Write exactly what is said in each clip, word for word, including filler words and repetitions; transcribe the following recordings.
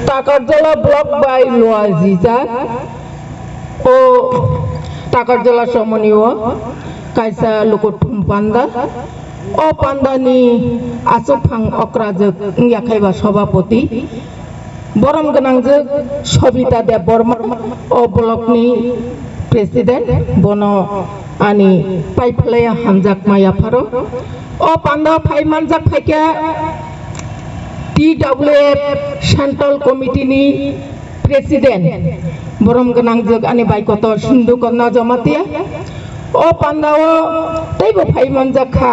Takarjala block bai luajijak o Takarjala somoni o kaisa lukuthum panda. O pandani achukphang okrajwk wngya khaiba sobapoti. Borom gwnangjwk Sobita Debbarma o blockni president, bono ani paiphlaiya hamjakma yapharo. O pandao phai manjak phaikha T W F Central Committee ni president, borom gwnangjwk ani bai kotor Sindhu Kanya Jamatia. O pandao teibo phai manjak kha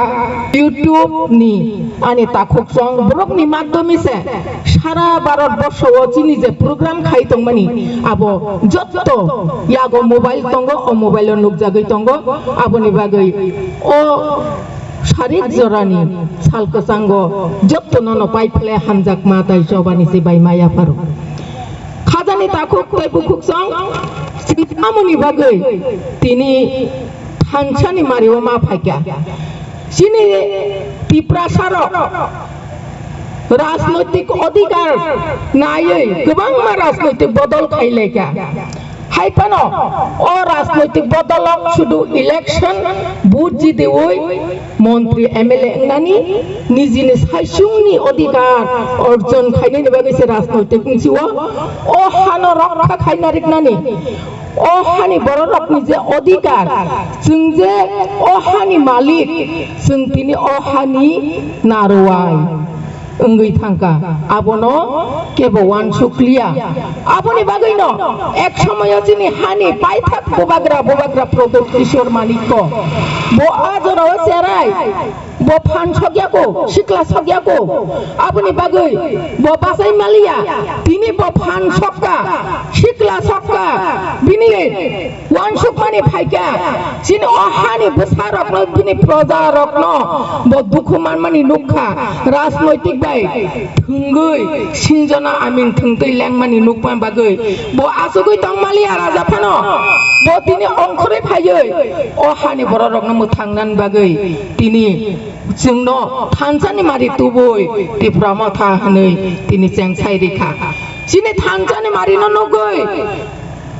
YouTube ni ani takhuk song borok ni madhyome se sara Bharat borsho o chini je program khai tongmani abo jotto yago mobile tongo, o mobile o nukjagwi tongo. Aboni bagwi o sarik jorani sal kwchango jotto nono paiphle hamjakma tai chobani se bai maya pharo. Khajani takhuk tei bukhuk song chini amoni bagwi tini thansani mario ma phaikha. Chini Tiprasa rok rajnoitik odhikar naiwi kwbangma rajnoitik bodol khailaikha. Hai phano o rajnoitik bodolok sudu election vote jidiwi montri M L A wngnani nijini saisungni odhikar orjon khainani bagwi se rajnoitik wngsi o. O hano rokha khaina riknani, o hani bororokni je odhikar, chwng je o hani malik, chwng tini o hani narwai wngwi thangkha, abono kebo uansuk liya. Aboni bagwino ek somoyo chini hani paithak bubagra, bubagra Pradyut Kishore Manikko bo a jorao cherai, bo phan sokya ko, sikla sokya ko, aboni bagwi bo bachai maliya. Tini bo phan sokka, sikla sokka, bini uansukmani phaikha, chini o hani bwsarokno, bini projarokno bo dukhu manmani nukha, rajnoitik bai thwngwi sinjona aming thwngtwi lengmani nukma bagwi bo achugwi tongmaliya raja phano, bo tini ongkhorwi phaiwi o hani bororokno mwthangna bagwi tini chwngno thansani mari tubui Tipra Motha hwnwi tini chengsai rikha. Chini thansani marino nugwi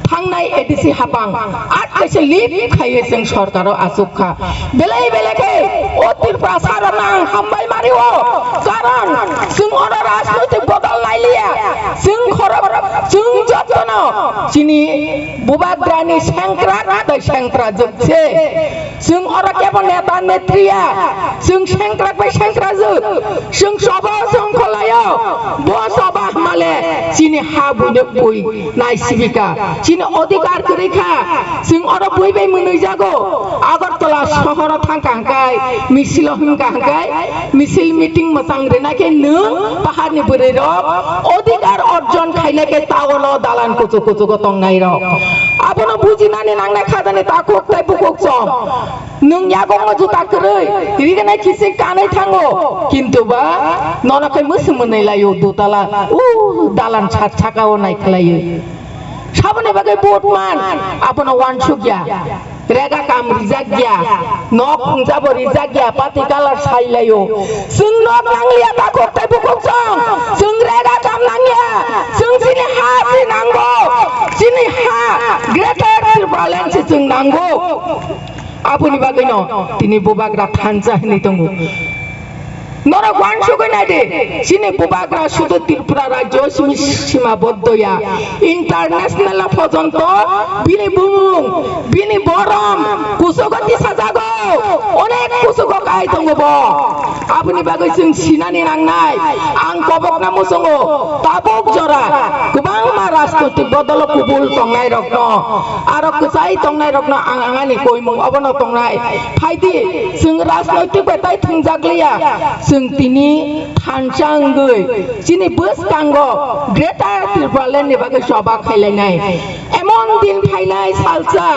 thangnai A D C hapang at kaisa lip khaiwi chwng sorkaro achukha. Belai belai khe o Tripura sarokno ang hambai mario, karon chwng oro rajnoitik bodol nailiya. Chwng khorok, chwng jotono chini bubagrani sengkrak tei sengkrak jwk se. Chwng oro kebo neta netriya, chwng sengkrak bai sengkrak jwk, chwng soba chwng kholaio, bo soba hwnmale chini ha buino bui naisibika, chini odhikar kwrwi kha, chwng oro bui bai mwnwi jago. Agartala sohoro thangkha hwnkhe, misilo hwnkha hwnkhe, misil meeting mwchang rwna khe nwng paharni bwrwi rok odhikar orjon khaina khe taono dalan kuchuk kuchugo tongnai rok. Abono bujinani nangnai khajani takhuk tei bukhuk chong. Nwng yago mo juta kwrwi, rignai kisi kanwi thango. Kintu ba nono khe mwswk mwnwi laio dutala, u dalan sak sakao nai khlaiwi. Saboni bagwi vote man, abono uansukya. Rega kam rijak ya, nok phungjabo rijak ya, pati kalar sai laio. Chwng nok nangliya takhuk tei bukhuk chwng. Chwng rega kam nangya. Chwng chini ha si nango. Chini ha Greater Tipraland si chwng nango. Aboni bagwino tini bubagra thansa hinwi tongo. Norok uansugwi naidi, chini bubagra sudu Tripura rajyo simi simaboddo ya. International pojonto bini bumung, bini borom kusugo tisajago, onek kusugo kai tongo bo. Aboni bagwi chwng sinani nangnai, ang kobokna muchungo, tabuk jora kwbangma rajnoitik bodolo kubul tongnai rokno, aro kwchai tongnai rokno ang angani koimung obono tongnai. Phaidi, chwng rajnoitik bai tai thwngjak liya, chwng tini thansa wngwi chini bwskango Greater Tipraland ni bagwi choba khailainai. Mon din phainai salsa,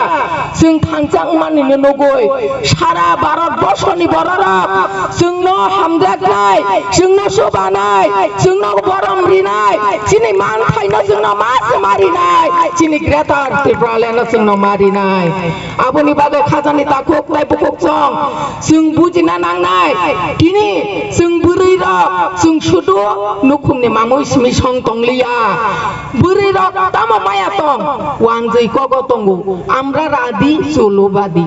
chwng thansa wngmani no nugwi, sara Bharat borsoni bororok chwngno hamjaknai, chwngno chubanai, chwngno borom rinai, chini manthaino chwngno ma se ma rinai, chini Greater Tipralandno chwngno ma rinai. Aboni bagwi khajani takhuk tei bukhuk chwng, chwng bujina nangnai. Tini chwng bwrwirok chwng sudu nukhungni mangwi simi song tongliya. Bwrwirok tamo maya tong, wanjwi kogo tongo, amra radi cholo badi.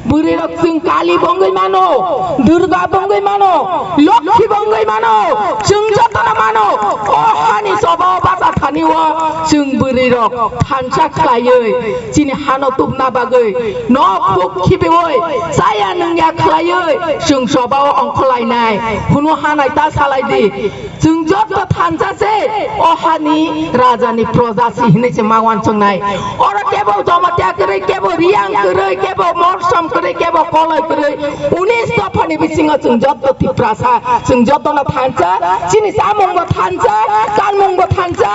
Bwrwirok chwng Kali bongwi mano, Durga bongwi mano, Lokhi bongwi mano, chwng jotono mano. O hani chobao bacha thani o chwng bwrwirok thansa khlaiwi chini hano tubna bagwi nok huk khibiwi chaya nungya khlaiwi chwng chobao ongkholainai. Hunu hanai ta salaidi. Chwng joto thansa se, o hani rajani proja si hinwi se ma wansuknai. Oro kebo Jamatia kwrwi, kebo Riyang kwrwi, kebo Morsom kwrwi, kebo Koloi kwrwi, unis dophani bisingo chwng joto Tiprasa, chwng jotono thansa, chini chamungbo thansa, kanmungbo thansa,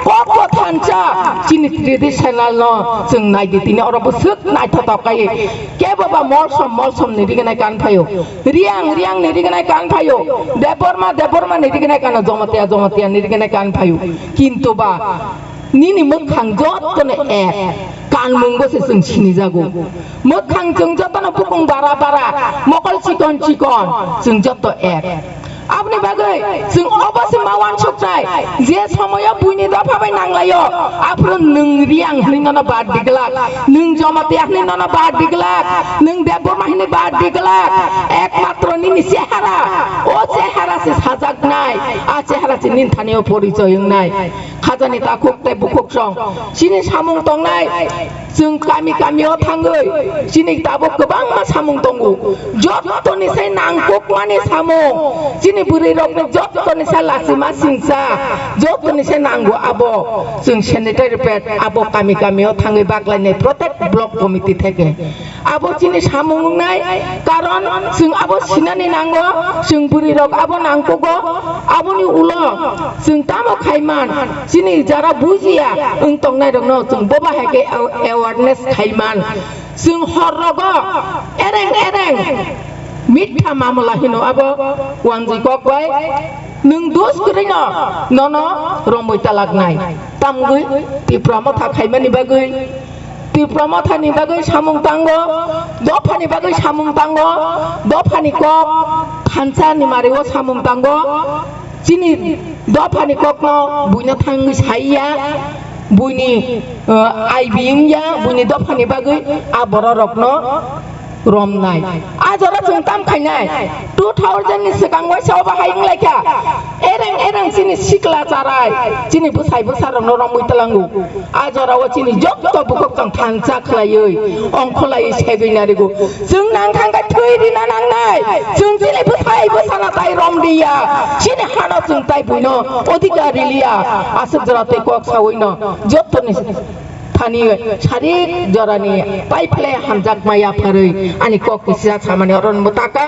kokbo thansa, chini traditional no chwng naidi tini oro bwswk naithotok kai. Kebo ba Morsom, Morsom ni rignai kan phaio. Riyang, Riyang ni rignai kan phaio. Debbarma, Debbarma ni rignai kan, Jamatia, Jamatia ni rignai kan phaio. Kintu ba nini mwkhang jotono ek, kanmung bo se chwng sinijago. Mwkhang chwng jotono bukung bara bara, mokol chikon chikon, chwng joto ek. Aboni bagwi chwng obo se ma wansuknai, je somoyo buini dopha bai nanglaio, aphuru nwng Riyang hwnwi nono bad diglak, nwng Jamatia hwnwi nono bad diglak, nwng Debbarma hwnwi bad diglak, ekmatro nini chehara, o chehara se sajaknai, a chehara se nini thanio porichoi wngnai. Khajani takhuk tei bukhuk song, chini samung tongnai, chwng kami kamio thangwi, chini tabuk kwbangma samung tongo. Jottoni sai nangkukmani samung, chini bwrwirokni jottoni sai lachima singcha, jottoni sai nango abo. Chwng sanitary pad abo kami kamio thangwi baklainai protect block committee theke. Abo chini samung wngnai, karon chwng abo sinani nango, chwng bwrwirok abo nangkugo, aboni ulo chwng tamo khaiman, chini jara bujiya wng tongnairokno chwng boba hai khe aw-, awareness khaiman. Chwng horrogo ereng ereng mitha mamla hino abo wanjwi kok bai, nwng dos kwrwino nono romwi talaknai, tamgwi Tipra Motha khaimani bagwi. Tipra Mothani bagwi samung tango, dophani bagwi samung tango, dophani kok thansa ni mario samung tango. Chini dophani kokno buino thangwi saiya, buini, uh, aibi wngya, buini dophani bagwi a bororokno romnai. A jora chwng tam khainai, two thousand ni swkang waisa obo hai wnglaikha. Ereng ereng chini sikla charai, chini bwsai bwsarokno romwi tlango. A jorao chini jotto bukhuk chwng thansa khlaiwi, ongkholaiwi segwi narigo. Chwng nang thang khe thwi rina nangnai. Chwng chini bwsai bwsano tai romliya. Chini hano chwng tai buino odhikar riliya. Aswk jora tei kok sawino jottoni thani sarik jorani paiphle hamjakma yapharwi ani kok kisa samani oro mwtaka.